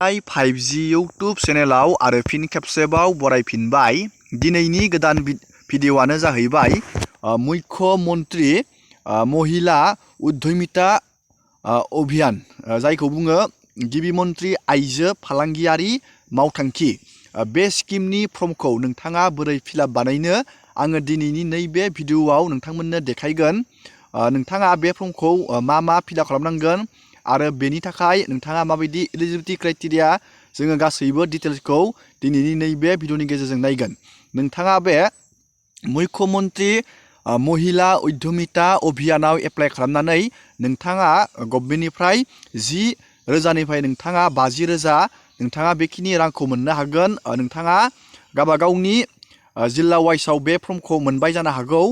5G YouTube चेनेलाव आरो फिन खेबसेबाव बरायफिनबाय। दिनैनि गोदान भिडिअ'आनो जाहैबाय मुख्य मन्त्रि महिला उद्यमिता अभियान, जायखौ बुङो गिबि मन्त्रि आइजो फालांगियारि मावथांखि। बे स्किमनि फर्मखौ नोंथाङा बोरै फिलआप बानायनो आङो दिनैनि नैबे भिडिअ'आव नोंथांमोननो देखायगोन। नोंथाङा बे फर्मखौ मा फिलआप खालामनांगोन आरो बेनि थाखाय नोंथाङा माबायदि एलिजिबिलिटि क्राइटेरिया जोङो गासैबो डिटेल्सखौ दिनैनि नैबे भिडिअ'नि गेजेरजों नायगोन। नोंथाङा बे मुख्य मन्त्रि महिला उद्यमिता अभियानाव एप्लाइ खालामनानै नोंथाङा गभर्नमेन्टनिफ्राय 10,000 नोंथाङा 50,000 नोंथाङा बेखिनि रांखौ मोननो हागोन। नोंथाङा गावबागावनि जिल्ला वाइसआव बे फर्मखौ मोनबाय जानो हागौ।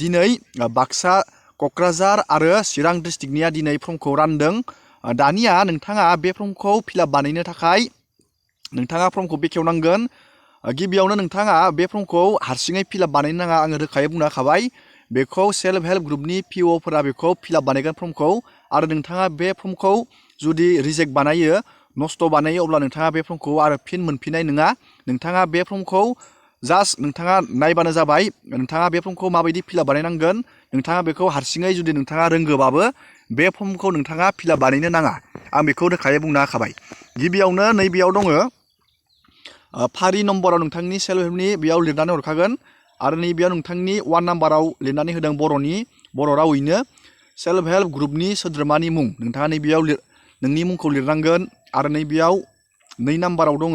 दिनै बाक्सा, क'क्राझार आरो चिरां डिस्ट्रिक्टनिया दिनै फर्मखौ रानदों। दानिया नोंथाङा बे फर्मखौ फिलआप बानायनो थाखाय नोंथाङा फर्मखौ बेखेवनांगोन। गिबियावनो नोंथाङा बे फर्मखौ हारसिङै फिलआप बानायनो नाङा, आङो रोखायै बुंनो हाखाबाय। बेखौ सेल्फ हेल्प ग्रुपनि पिअ'फोरा बेखौ फिलआप बानायगोन फर्मखौ। आरो नोंथाङा बे फर्मखौ जुदि रिजेक्ट बानायो, नस्थ' बानायो, अब्ला नोंथाङा बे फर्मखौ आरो फिन मोनफिननाय नङा। नोंथाङा बे फर्मखौ जास्ट नोंथाङा नायबानो जाबाय। नोंथाङा बे फर्मखौ माबायदि फिलआप बानायनांगोन, नोंथाङा बेखौ हारसिङै जुदि नोंथाङा रोंगोबाबो बे फर्मखौ नोंथाङा फिलआप बानायनो नाङा, आं बेखौ रोखायै बुंनो हाखाबाय। गिबियावनो नैबेयाव दङ फारि नम्बराव नोंथांनि सेल्फ हेल्पनि बेयाव लिरनानै हरखागोन। आरो नैबेयाव नोंथांनि 1 नाम्बाराव लिरनानै होदों बर' रावैनो सेल्फ हेल्प ग्रुपनि सोद्रोमानि मुं। नोंथाङा नैबेयाव नोंनि मुंखौ लिरनांगोन। आरो नैबेयाव 2 नाम्बाराव दङ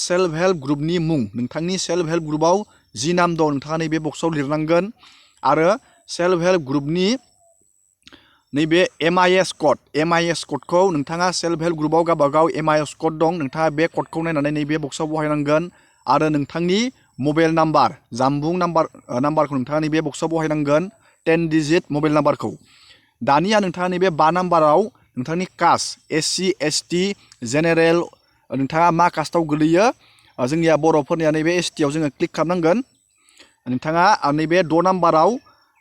सेल्फ हेल्प ग्रुपनि मुं। नोंथांनि सेल्फ हेल्प ग्रुपआव जि नाम दं नोंथाङा नैबे बक्सआव लिरनांगोन। आरो सेल्फ हेल्प ग्रुपनि नैबे MIS क'डखौ नोंथाङा सेल्फ हेल्प ग्रुपआव गावबागाव MIS क'ड दं, नोंथाङा बे क'डखौ नायनानै नैबे बक्सआव बहायनांगोन। आरो नोंथांनि मबाइल नाम्बार, जानबुं नाम्बारखौ नोंथाङा नैबे बक्सआव बहायनांगोन, 10 डिजिट मबाइल नाम्बारखौ। दानिया नोंथाङा नैबे 5 नाम्बाराव नोंथांनि कास्ट SC ST जेनेरेल, नोंथाङा मा कास्टआव गोलैयो। जोंनिया बर'फोरनिया नैबे STआव जोङो क्लिक खालामनांगोन। नोंथाङा नैबे 6 नाम्बाराव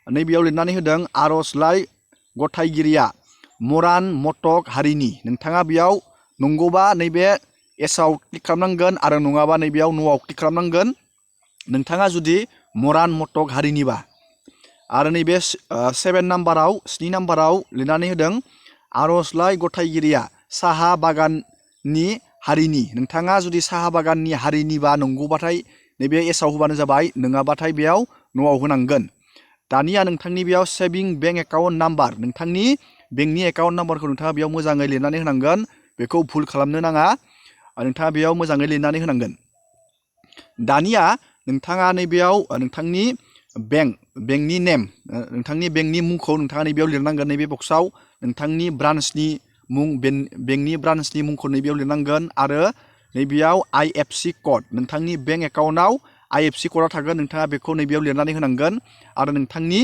नैबेयाव लिरनानै होदों आर'जलाइ गथायगिरिया मरान मटक हारिनि। नोंथाङा बेयाव नंगौबा नैबे एसआव क्लिक खालामनांगोन आरो नङाबा नैबेयाव न'आव क्लिक खालामनांगोन, नोंथाङा जुदि मरान मटक हारिनिबा। आरो नैबे 7 नाम्बाराव लिरनानै होदों आर'जलाइ गथायगिरिया साहा बागाननि हारिनि। नोंथाङा जुदि साहा बागाननि हारिनिबा नंगौबाथाय नैबे एसआव होबानो जाबाय, नङाबाथाय बेयाव न'आव होनांगोन। दानिया नोंथांनि बेयाव सेभिं बेंक एकाउन्ट नाम्बार, नोंथांनि बेंकनि एकाउन्ट नाम्बारखौ नोंथाङा बेयाव मोजाङै लिरनानै होनांगोन। बेखौ भुल खालामनो नाङा, नोंथाङा बेयाव मोजाङै लिरनानै होनांगोन। दानिया नोंथाङा नैबेयाव नोंथांनि बेंकनि नेम, नोंथांनि बेंकनि मुंखौ नोंथाङा नैबेयाव लिरनांगोन। नैबे बक्सआव नोंथांनि ब्रान्चनि मुं, बेंकनि ब्रान्चनि मुंखौ नैबेयाव लिरनांगोन। आरो नैबेयाव IFC क'ड, नोंथांनि बेंक एकाउन्टआव IFC क'डआ थागोन, नोंथाङा बेखौ नैबेयाव लिरनानै होनांगोन। आरो नोंथांनि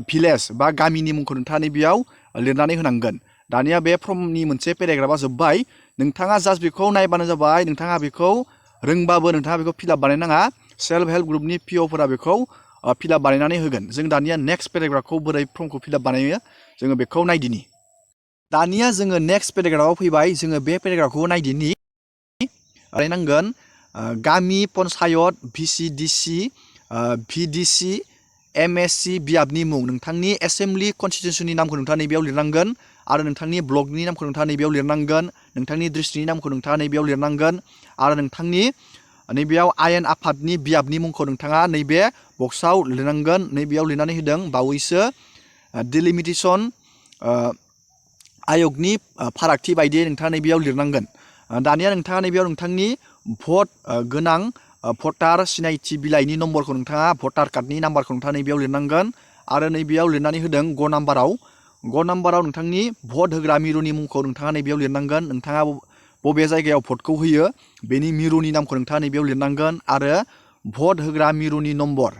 भिलेज बा गामिनि मुंखौ नोंथाङा नैबेयाव लिरनानै होनांगोन। दानिया बे फर्मनि मोनसे पेराग्राफा जोब्बाय। नोंथाङा जास्ट बेखौ नायबानो जाबाय। नोंथाङा बेखौ रोंबाबो नोंथाङा बेखौ फिलआप बानायनाङा, सेल्फ हेल्प ग्रुपनि पिअ'फोरा बेखौ फिलआप बानायनानै होगोन। जों दानिया नेक्स्ट पेराग्राफखौ बोरै फर्मखौ फिलआप बानायो जोङो बेखौ नायदिनि। दानिया जोङो नेक्स्ट पेराग्राफआव फैबाय। जोङो बे पेराग्राफखौ नायदिनि। बानायनांगोन गामि पन्सायत VCDC VDC MSC बियाबनि मुं, नोंथांनि एसेम्बलि कनस्टिटिउसननि नामखौ नोंथाङा नैबेयाव लिरनांगोन। आरो नोंथांनि ब्लकनि नामखौ नोंथाङा नैबेयाव लिरनांगोन। नोंथांनि डिस्ट्रिक्टनि नामखौ नोंथाङा नैबेयाव लिरनांगोन। आरो नोंथांनि नैबेयाव आयेन आफादनि बियाबनि मुंखौ नोंथाङा नैबे बक्सआव लिरनांगोन। नैबेयाव लिरनानै होदों बावैसो डिलिमिटेसन आयगनि फारागथि बायदियै नोंथाङा नैबेयाव लिरनांगोन। दानिया नोंथाङा नैबेयाव नोंथांनि भट गोनां भटार सिनायथि बिलाइनि नम्बरखौ नोंथाङा भटार कार्डनि नाम्बारखौ नोंथाङा नैबेयाव लिरनांगोन। आरो नैबेयाव लिरनानै होदों ग नाम्बाराव नोंथांनि भट होग्रा मिरुनि मुंखौ नोंथाङा नैबेयाव लिरनांगोन। नोंथाङा बबे जायगायाव भटखौ होयो बेनि मिरुनि नामखौ नोंथाङा नैबेयाव लिरनांगोन। आरो भट होग्रा मिरुनि नम्बर,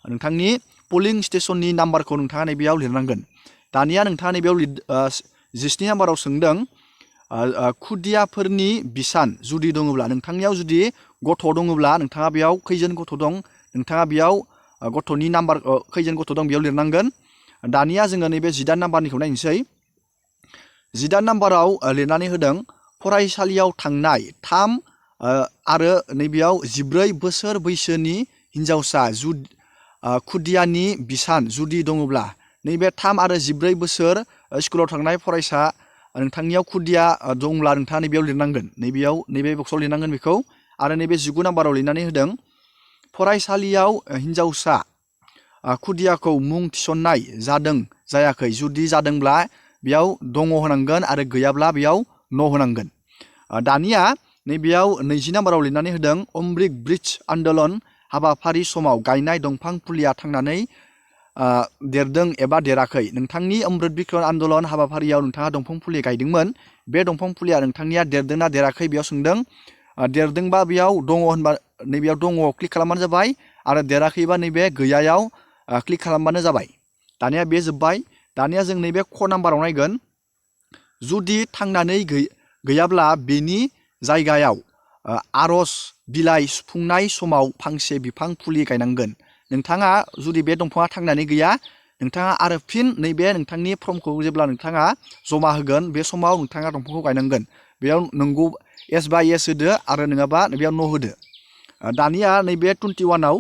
नोंथांनि पलिं स्टेसननि नाम्बारखौ नोंथाङा नैबेयाव लिरनांगोन। दानिया नोंथाङा नैबेयाव 10 नाम्बाराव सोंदों खुदियाफोरनि बिसान जुदि दङब्ला, नोंथांनियाव जुदि गथ' दङब्ला नोंथाङा बेयाव खैजोन गथ' दं, नोंथाङा बेयाव गथ'नि नाम्बार खैजोन गथ' दं बेयाव लिरनांगोन। दानिया जोङो नैबे 18 नाम्बारनिखौ नायनोसै। 18 नाम्बाराव लिरनानै होदों फरायसालियाव थांनाय 3 आरो नैबेयाव 14 बोसोर बैसोनि हिन्जावसा खुदियानि बिसान जुदि दङब्ला नैबे 3 आरो 14 बोसोर स्कुलाव थांनाय फरायसा नोंथांनियाव खुदिया दंब्ला नोंथाङा नैबेयाव लिरनांगोन नैबे बक्सआव लिरनांगोन बेखौ आरो नैबे 19 नाम्बाराव लिरनानै होदों फरायसालियाव हिन्जावसा खुदियाखौ मुं थिसननाय जादों जायाखै जुदि जादोंब्ला बेयाव दङ होनांगोन आरो गैयाब्ला बेयाव न' होनांगोन। दानिया नैबेयाव 20 नाम्बाराव लिरनानै होदों अमृत ब्रिज आन्दलन हाबाफारि समाव गायनाय दंफां फुलिया थांनानै देरदों एबा देराखै नोंथांनि अमृत ब्रिज आन्दलन हाबाफारियाव नोंथाङा दंफां फुलि गायदोंमोन बे दंफां फुलिया नोंथांनिया देरदोंना देराखै बेयाव सोंदों देरदोंबा बेयाव दङ होनबा नैबेयाव दङ क्लिक खालामबानो जाबाय आरो देराखैबा नैबे गैयायाव क्लिक खालामबानो जाबाय। दानिया बे जोब्बाय। दानिया जों नैबे क नाम्बाराव नायगोन जुदि थांनानै गैयाब्ला बेनि जायगायाव आरज बिलाइ सुफुंनाय समाव फांसे बिफां फुलि गायनांगोन। नोंथाङा जुदि बे दंफाङा थांनानै गैया नोंथाङा आरो फिन नैबे नोंथांनि फर्मखौ जेब्ला नोंथाङा जमा होगोन बे समाव नोंथाङा दंफांखौ गायनांगोन बेयाव नंगौ एस बाय एस होदो आरो नङाबा बेयाव न' होदो। दानिया नैबे 21आव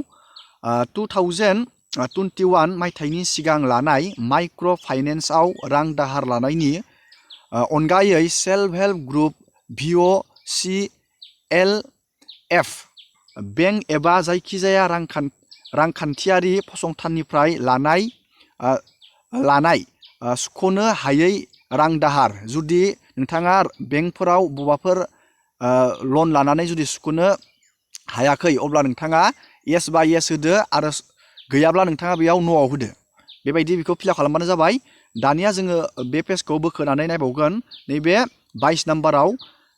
2021 मायथाइनि सिगां लानाय माइक्र' फाइनेन्सआव रां दाहार लानायनि अनगायै self help group VOCLF bank एबा जायखिजाया रांखान्थियारि फसंथाननिफ्राय लानाय सुख'नो हायै रां दाहार जुदि नोंथाङा बेंकफोराव बबाफोर लन लानानै जुदि सुख'नो हायाखै अब्ला नोंथाङा येस बा येस होदो आरो गैयाब्ला नोंथाङा बेयाव न'आव होदो बेबायदि बेखौ फिलआप खालामबानो जाबाय। दानिया जोङो बे पेजखौ बोखोनानै नायबावगोन नैबे 22 नाम्बाराव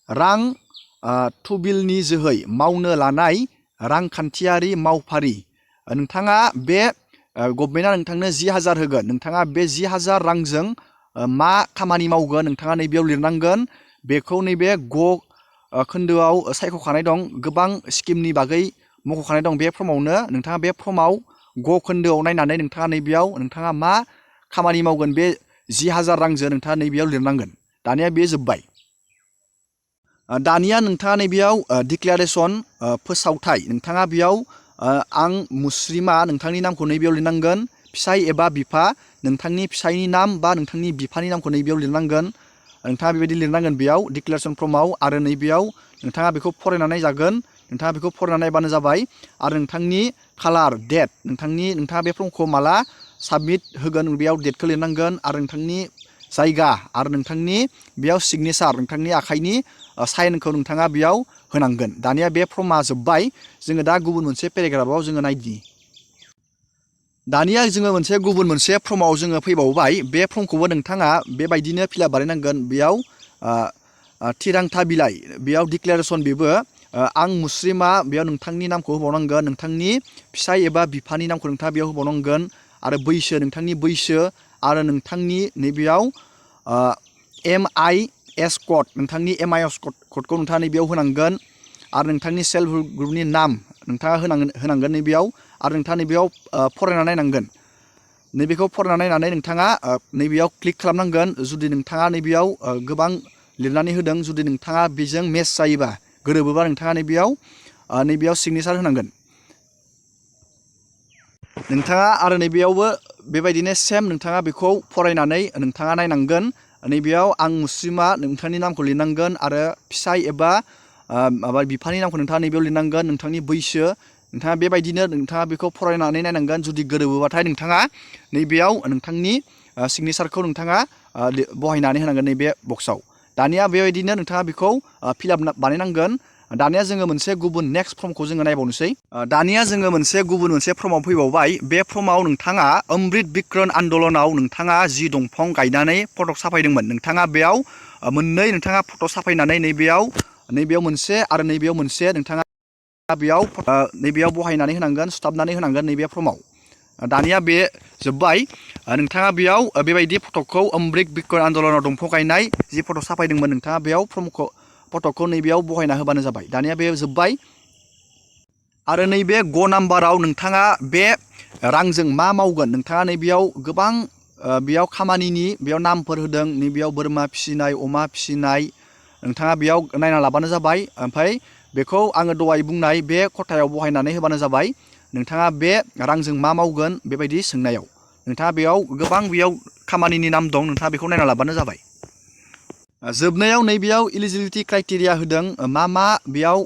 रां थुबिलनि जोहै मावनो लानाय रांखान्थियारि मावफारि नोंथाङा बे गभर्नमेन्टआ नोंथांनो 10,000 होगोन नोंथाङा बे 10,000 रांजों मा खामानि मावगोन नोंथाङा नैबेयाव लिरनांगोन बेखौ नैबे खोन्दोआव सायख'खानाय दं गोबां स्किमनि बागै मख'खानाय दं बे फर्मावनो नोंथाङा बे फर्माव खोन्दोआव नायनानै नोंथाङा नैबेयाव नोंथाङा मा खामानि मावगोन बे 10,000 रांजों नोंथाङा नैबेयाव लिरनांगोन। दानिया बे जोब्बाय। दानिया नोंथाङा नैबेयाव डिक्लेरेसन फोसावथाय नोंथाङा बेयाव आं मुस्रिमा नोंथांनि नामखौ नैबेयाव लिरनांगोन फिसाय एबा बिफा नोंथांनि फिसायनि नाम बा नोंथांनि बिफानि नामखौ नैबेयाव लिरनांगोन नोंथाङा बेबायदि लिरनांगोन बेयाव डिक्लेरेसन फर्माव आरो नैबेयाव नोंथाङा बेखौ फरायनानै जागोन नोंथाङा बेखौ फरायनानै नायबानो जाबाय आरो नोंथांनि खालार डेट नोंथाङा बे फर्मखौ माला साबमिट होगोन बेयाव डेटखौ लिरनांगोन आरो नोंथांनि जायगा आरो नोंथांनि बेयाव सिगनेसार नोंथांनि आखाइनि साइनखौ नोंथाङा बेयाव होनांगोन। दानिया बे फर्मा जोब्बाय जोङो दा गुबुन मोनसे पेराग्राफआव जोङो नायदिनि। दानिया जोङो गुबुन मोनसे फर्माव जोङो फैबावबाय बे फर्मखौबो नोंथाङा बेबायदिनो फिलआप बानायनांगोन बेयाव थिरांथा बिलाइ बेयाव डिक्लेरेसन बेबो आं मुस्रिमा बेयाव नोंथांनि नामखौ होबावनांगोन नोंथांनि फिसाय एबा बिफानि नामखौ नोंथाङा बेयाव होबावनांगोन आरो बैसो नोंथांनि बैसो आरो नोंथांनि नैबेयाव MIS कड नोंथांनि MIS क'डखौ नोंथाङा नैबेयाव होनांगोन आरो नोंथांनि सेल्फ हेल्प ग्रुपनि नाम नोंथाङा होनांगोन नैबेयाव आरो नोंथाङा नैबेयाव फरायनानै नायनांगोन नैबेखौ फरायनानै नायनानै नोंथाङा नैबेयाव क्लिक खालामनांगोन जुदि नोंथाङा नैबेयाव गोबां लिरनानै होदों जुदि नोंथाङा बेजों मेच जायोबा गोरोबोबा नोंथाङा नैबेयाव सिगनेसार होनांगोन। नोंथाङा आरो नैबेयावबो बेबायदिनो सेम नोंथाङा बेखौ फरायनानै नोंथाङा नायनांगोन नैबेयाव आं मुस्रिमा नोंथांनि नामखौ लिरनांगोन आरो फिसाय एबा बिफानि नामखौ नोंथाङा नैबेयाव लिरनांगोन नोंथांनि बैसो नोंथाङा बेबायदिनो नोंथाङा बेखौ फरायनानै नायनांगोन जुदि गोरोबोबाथाय नोंथाङा नैबेयाव नोंथांनि सिगनेसारखौ नोंथाङा बहायनानै होनांगोन नैबे बक्सआव। दानिया बेबायदिनो नोंथाङा बेखौ फिलआप बानायनांगोन। दानिया जोङो मोनसे गुबुन नेक्स्ट फर्मखौ जोङो नायबावनोसै। दानिया जोङो गुबुन मोनसे फर्माव फैबावबाय बे फर्माव नोंथाङा अमृत बिक्रन आन्दलनाव नोंथाङा जि दंफां गायनानै फट' साफायदोंमोन नोंथाङा बेयाव मोननै नोंथाङा फट' साफायनानै नैबेयाव मोनसे आरो नैबेयाव मोनसे नोंथाङा नैबेयाव बहायनानै होनांगोन सुथाबनानै होनांगोन नैबे फर्माव। दानिया बे जोब्बाय नोंथाङा बेयाव बेबायदि फट'खौ अमृत बिक्रन आन्दलनाव दंफां गायनाय जि फट' साफायदोंमोन नोंथाङा बेयाव फट'खौ नैबेयाव बहायना होबानो जाबाय। दानिया बे जोब्बाय आरो नैबे नाम्बाराव नोंथाङा बे रांजों मा मावगोन नोंथाङा नैबेयाव गोबां बेयाव खामानिनि बेयाव नामफोर होदों नैबेयाव बोरमा फिसिनाय अमा फिसिनाय नोंथाङा बेयाव नायना लाबानो जाबाय। ओमफ्राय बेखौ आङो दहाय बुंनाय बे खथायाव बहायनानै होबानो जाबाय। नोंथाङा बे रांजों मा मावगोन बेबायदि सोंनायाव नोंथाङा बेयाव गोबां खामानिनि नाम दं, नोंथाङा बेखौ नायना लाबानो जाबाय। जोबनायाव नैबेयाव इलिजिबिलिटि क्राइटेरिया होदों। मा बेयाव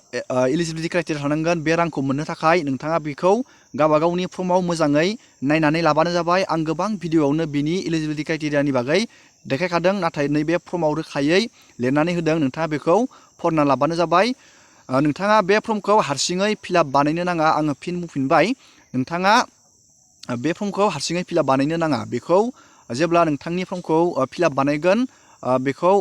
इलिजिबिलिटि क्राइटेरिया थानांगोन बे रांखौ मोननो थाखाय नोंथाङा बेखौ गावबा गावनि फर्माव मोजाङै नायनानै लाबानो जाबाय। आं गोबां भिडिअआवनो बिनि इलिजिबिलिटि क्राइटेरियानि बागै देखायखादों, नाथाय नैबे फर्माव रोखायै लिरनानै होदों। नोंथाङा बेखौ फरायना लाबानो जाबाय। नोंथाङा बे फर्मखौ हारसिङै फिलआप बानायनो नाङा। आङो फिन बुंफिनबाय, नोंथाङा बे फर्मखौ हारसिङै फिलआप बानायनो नाङा। बेखौ जेब्ला नोंथांनि फर्मखौ फिलआप बानायगोन बेखौ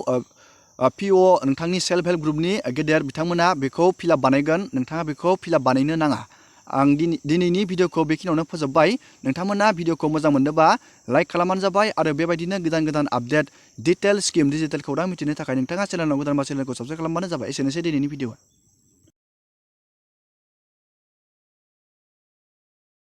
पिअ नोंथांनि सेल्फ हेल्प ग्रुपनि गेदेर बिथांमोना बेखौ फिलआप बानायगोन। नोंथाङा बेखौ फिलआप बानायनो नाङा। आं दिनैनि भिडिअखौ बेखिनियावनो फोजोबबाय। नोंथांमोना भिडिअखौ मोजां मोनदोंबा लाइक खालामबानो जाबाय आरो बेबायदिनो गोदान गोदान आपडेट डिटेल स्किम डिजिटेल खौरां मिथिनो थाखाय नोंथाङा चेनेलाव गोदानबा चेनेलखौ साबस्क्राइब खालामबानो जाबाय। एसेनोसै दिनैनि भिडिअआ।